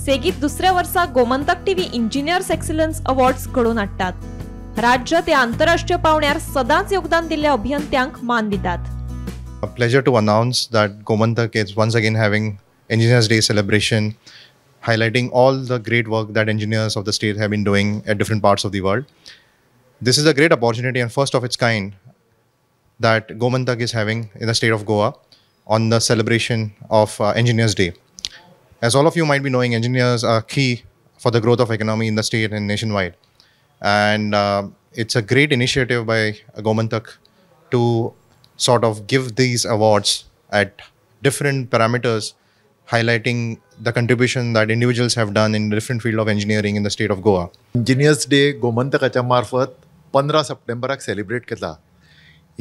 सेगीत दुसऱ्या वर्सा Gomantak TV engineers excellence awards घडोवन हाडटात. राज्य ते आंतरराष्ट्रीय पावंड्यार सदांच योगदान दिल्ल्या अभियंत्यांक मान दितात. A pleasure to announce that Gomantak is once again having Engineers Day celebration, highlighting all the great work that engineers of the state have been doing at different parts of the world. This is a great opportunity and first of its kind that Gomantak is having in the state of Goa on the celebration of Engineers Day. As all of you might be knowing, engineers are key for the growth of economy in the state and nationwide. And it's a great initiative by Gomantak to sort of give these awards at different parameters, highlighting the contribution that individuals have done in different field of engineering in the state of Goa. Engineers day गोमंतकाच्या मार्फत 15 सप्टेंबराक celebrate केला.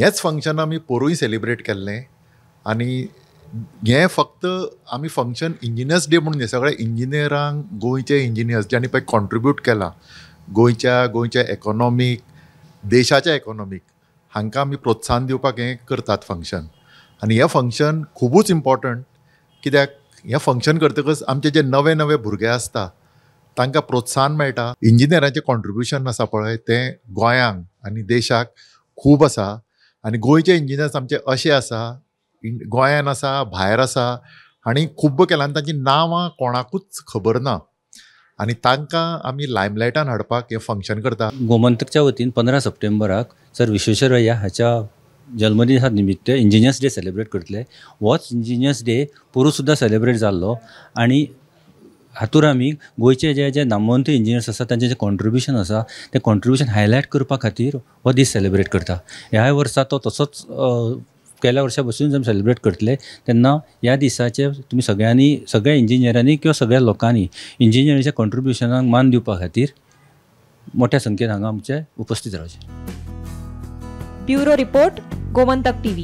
हेच function आमी पोरूय celebrate केल्लें आनी हें फक्त आमी function engineers day म्हणून सगळे इंजिनियरांक, गोंयचे इंजिनियर्स ज्यांनी पळय कॉन्ट्रिब्यूट केलां गोंयच्या इकॉनॉमीक, देशाच्या इकॉनॉमीक, हांकां आमी प्रोत्साहन दिवपाक हें करतात फंक्शन. आनी हें फंक्शन खुबूच इम्पॉर्टंट, कित्याक हें फंक्शन करतकच आमचे जे नवे नवे भुरगे आसता तांकां प्रोत्साहन मेळटा. इंजिनियरांचें कॉन्ट्रिब्युशन आसा पळय तें गोंयांक आनी देशाक खूब आसा आनी गोंयचे इंजिनियर्स आमचे अशे आसा, गोंयान आसा, भायर आसा आनी खूब्ब केला आनी तांचीं नांवां कोणाकूच खबर ना आनी तांकां आमी लायमलायटान हाडपाक हें फंक्शन करता. गोमंतकच्या वतीन 15 सप्टेंबराक सर विश्वेश्वरय्या हाच्या जल्मदिसा निमित्त इंजिनियर्स डे सेलिब्रेट करतले. होच इंजिनियर्स डे पोरूं सुद्दां सेलिब्रेट जाल्लो आनी हातूर आमी गोंयचे जे जे नामवंत इंजिनियर्स आसा तांचें जें कॉन्ट्रिब्युशन आसा तें कॉन्ट्रिब्युशन हायलायट करपा खातीर हो दीस सेलिब्रेट करता. ह्याय वर्सा तो तसोच गेल्या वर्सा बसून आमी सेलिब्रेट करतले. तेन्ना ह्या दिसाचे तुमी सगळ्यांनी, सगळ्या इंजिनियरांनी किंवा सगळ्या लोकांनी इंजिनियरीच्या कॉन्ट्रिब्युशनाक मान दिवपा खातीर मोठ्या संख्येन हांगा आमचे उपस्थित रावचे. Bureau report, Gomantak TV.